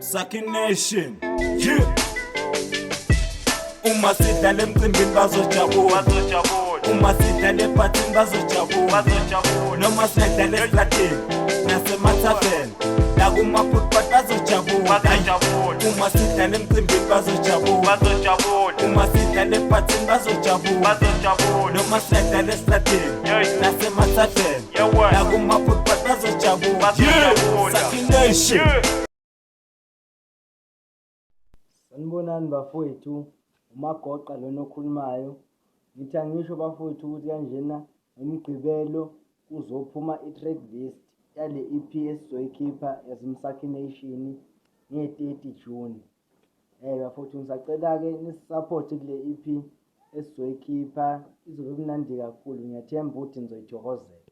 Saki Nation. Yeah. Uma sidlala emcimbini bazojabula. Uma sidlala ephathini bazojabula. Noma sidlala esitradini nasemathaveni. Nakumaphuthuphathi bazojabula. Uma sidlala emcimbini bazojabula. Uma sidlala ephathini bazojabula. Noma sidlala esitradini nasemathaveni. Nakumaphuthuphathi bazojabula. Yeah. Saki Nation. Sanibonani bafowethu, uMagoqa lona okhulumayo. Ngithi angisho bafowethu ukuthi kanjena ngoMgqibelo kuzophuma i-track list yale EP esizoyikhipha yaseMsakhi Nation nge-30 June. Bafowethu ngisacela-ke nisisapothe kule EP esizoyikhipha izobe imnandi kakhulu ngiyathemba ukuthi nizoyithokozela.